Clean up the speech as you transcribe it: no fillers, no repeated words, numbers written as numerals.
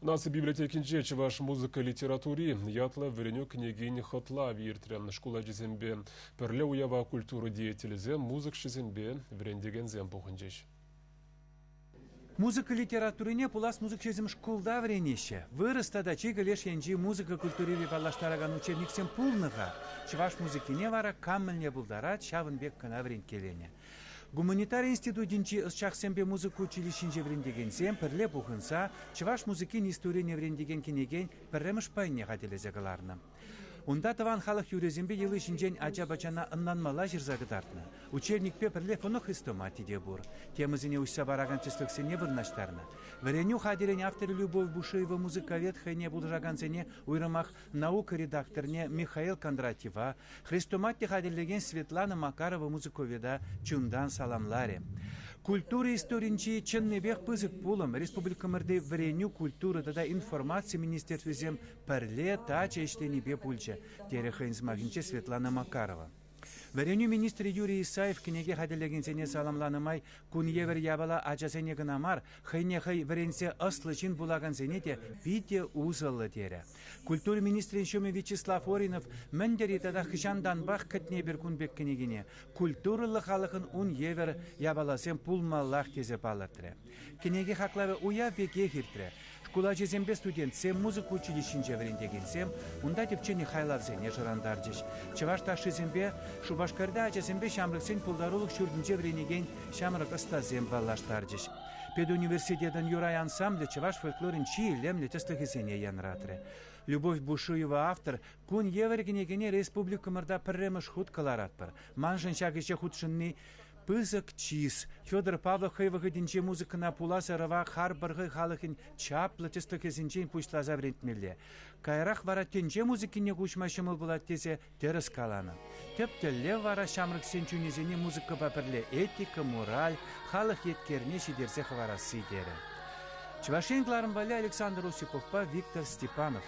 Наци библиотекинче чӑваш музыка литератури ятлӑ вӗренӳ кӗнекин хӑтлавӗ иртрӗ. Шкул ачисемпе пӗрле уява культура деятелӗсем, музыкҫӑсемпе вӗрентекенсем пухӑнчӗҫ. Музыка литературине пулас музыкҫӑсем шкулта вӗренеҫҫӗ. Вырӑс тата чикӗ леш енчи музыка культурипе паллаштаракан учебниксем пулнӑ-ха. Чӑваш музыкине вара кам мӗнле пултарать, ҫавӑн пек кӑна вӗренткеленӗ. Гуманитари институтӗнчи ӑсчахсемпе музыка училищинче вӗрентекенсем пӗрле пухӑнса чӑваш музыкин историне вӗрентекен кӗнекен пӗрремӗш пайне хатӗрлесе кӑларнӑ. Унта тӑван халӑх юррисемпе йӑли ҫинчен ача-пӑчана ӑнланмалла ҫырса кӑтартнӑ. Учебникпе пӗрле фонохрестомати те пур. Темӑсене уҫса паракан тӗслӗхсене вырнаҫтарнӑ. Вӗренӳ хатӗрӗн авторӗ Любовь Бушуева музыковед хӑйне пулӑшакансене уйрӑмах наука редакторне Михаил Кондратьева, Хрестомати хатӗрлекен Светлана Макарова музыковеда чунтан саламларӗ. Культура историнчи чӑннипех пысӑк пулӑм республикӑмӑрти вӗренӳ, культура тата информаци министерствисем пӗрле тачӑ ӗҫленипе пулчӗ, терӗ хӑйӗн сӑмахӗнче Светлана Макарова. Вӗренӳ министрӗ Юрий Исаев кӗнеке хатӗрлекенсене саламланӑ май кун евӗр япала ачасене кӑна мар, хӑйне хӑй вӗренсе ӑслӑ ҫын пулакансене те питӗ усӑллӑ терӗ. Культура министрӗн ҫумӗ Вячеслав Оринов мӗн тери тата хӑҫантанпах кӗтнӗ эпир кун пек кӗнекене, культурӑллӑ халӑхӑн ун евӗр япаласем пулмаллах тесе палӑртрӗ. Кӗнеке хаклавӗ уяв пекех иртрӗ. Шкул ачисемпе студентсем, музыка училищинче вӗрентекенсем унта тӗпченӗ хайлавсене шӑрантарчӗҫ. Чӑваш ташшисемпе Шупашкарта ачасемпе ҫамрӑксен пултарулӑх ҫуртӗнче вӗренекен ҫамрӑк ӑстасем паллаштарчӗҫ. Педуниверситетӑн Юрай ансамблӗ чӑваш фольклорӗн чи илемлӗ тӗслӗхӗсене янратрӗ. Любовь Бушуева автор кун евӗр кӗнекене республикӑмӑрта пӗрремӗш хут кӑларатпӑр. Маншӑн ҫак ӗҫе хутшӑнни пысӑк чыс. Федор Павлов хӑй вӑхӑтӗнче музыкӑна пулас ӑрӑва харпӑр хӑй халӑхӗн чаплӑ тӗслӗхӗсенчен пуҫласа вӗрентмелле. Каярах вара тӗнче музыкине куҫма ҫӑмӑл пулать тесе тӗрӗс каланӑ. Тӗп тӗллев вара ҫамрӑксен чунӗсене музыкӑпа пӗрле этика, мораль, халӑх еткерне ҫитерсе хӑварасси терӗ. Чӑваш Ен кӑларӑм валли Александр Осиповпа Виктор Степанов.